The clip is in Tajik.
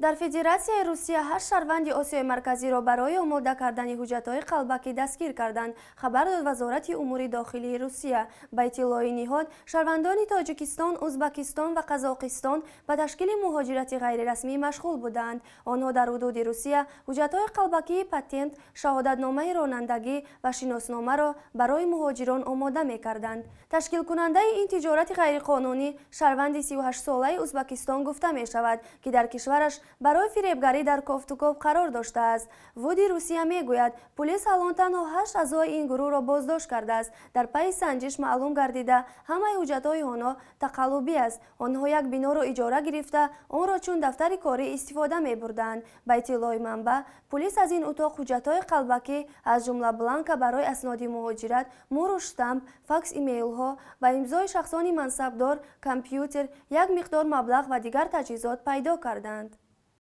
Дар Федератсияи Русия ҳашт шаҳрванди Осиёи Марказиро барои омода кардани ҳуҷҷатҳои қалбакӣ дастгир карданд, хабар дод Вазорати умури дохилии Русия. Ба иттилои ниҳод, шаҳрвандони Тоҷикистон, Узбакистон ва Қазоқистон ба ташкили муҳоҷирати ғайрирасмӣ машғул буданд. Онҳо дар ҳудуди Русия ҳуҷҷатҳои қалбакии патент, шаҳодатномаи ронандагӣ ва шиносномаро барои муҳоҷирон омода мекарданд. Ташкилкунандаи ин тиҷорати ғайриқонунӣ шаҳрванди 38-солаи Узбакистон гуфта мешавад, ки дар кишвараш барои фиребгарӣ дар кофтуков қарор доштааст. ВУДи Русия мегӯяд, пулис ҳалон танҳо ҳашт аъзои ин гурӯҳро боздошт кардааст. Дар пайи санҷиш маълум гардида, ҳамаи ҳуҷҷатҳои онҳо тақаллубӣ аст. Онҳо як биноро иҷора гирифта, онро чун дафтари корӣ истифода мебурданд. Ба иттилои манбаъ, пулис аз ин утоқ ҳуҷҷатҳои қалбакӣ, аз ҷумла бланка барои асноди муҳоҷират, мӯру штамп, факс, имейлҳо ва имзои шахсони мансабдор, компютер, як миқдор маблағ ва дигар таҷҳизот пайдо карданд.